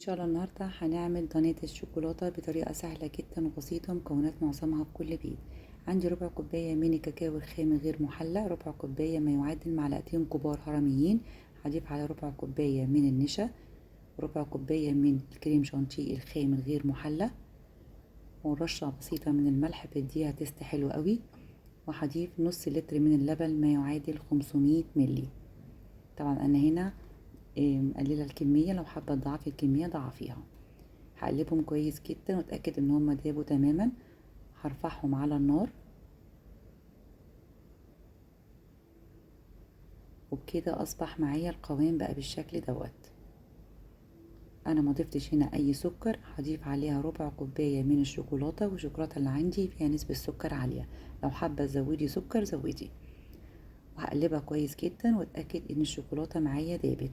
شاء الله النهارده هنعمل دانيت الشوكولاتة بطريقة سهلة جدا وبسيطة، مكونات معظمها في كل بيت. عندي ربع كوباية من الكاكاو الخام غير محلى، ربع كوباية ما يعادل معلقتين كبار هرميين، هضيف على ربع كوباية من النشا، ربع كوباية من الكريم شانتيه الخام الغير محلى، ورشه بسيطة من الملح بتديها taste حلو قوي، وهضيف نص لتر من اللبن ما يعادل 500 ملي. طبعا انا هنا مقلله الكمية، لو حابة تضاعفي الكمية ضعفيها. هقلبهم كويس جدا واتاكد ان هم دابوا تماما. هرفعهم على النار، وبكده اصبح معايا القوام بقى بالشكل دوت. انا ما ضفتش هنا اي سكر، هضيف عليها ربع كوباية من الشوكولاتة، والشوكولاته اللي عندي فيها نسبه سكر عالية، لو حابة تزودي سكر زودي. وهقلبها كويس جدا واتاكد ان الشوكولاتة معايا دابت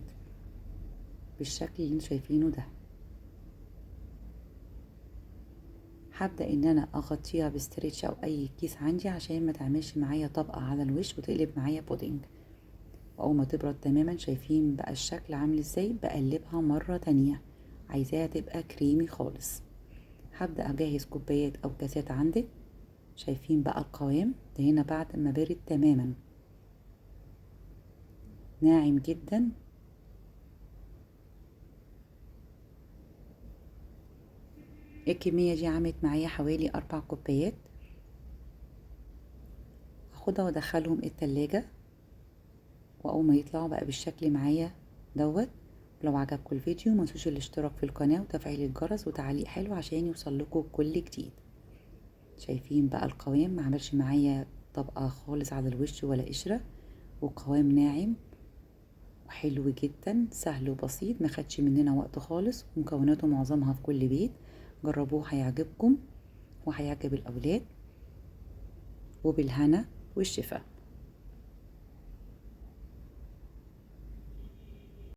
بالشكل اللي انتوا شايفينه ده. هبدا ان انا اغطيها ب stretch او اي كيس عندي عشان ما تعملش معايا طبقه على الوش وتقلب معايا بودنج. واول ما تبرد تماما شايفين بقى الشكل عامل ازاي، بقلبها مرة تانية، عايزاها تبقى كريمي خالص. هبدا اجهز كوبايات او كاسات عندك. شايفين بقى القوام ده هنا بعد ما برد تماما، ناعم جدا. الكمية دي عملت معايا حوالي 4 كوبايات. هاخدها وادخلهم التلاجة، واول ما يطلعوا بقى بالشكل معايا دوت. لو عجبكم الفيديو ما تنسوش الاشتراك في القناة وتفعيل الجرس وتعليق حلو عشان يوصل لكم كل جديد. شايفين بقى القوام ما عملش معايا طبقة خالص على الوش ولا قشرة، وقوام ناعم وحلو جدا، سهل وبسيط، ما خدش مننا وقت خالص، ومكوناته معظمها في كل بيت. جربوه هيعجبكم وهيعجب الأولاد، وبالهنا والشفا.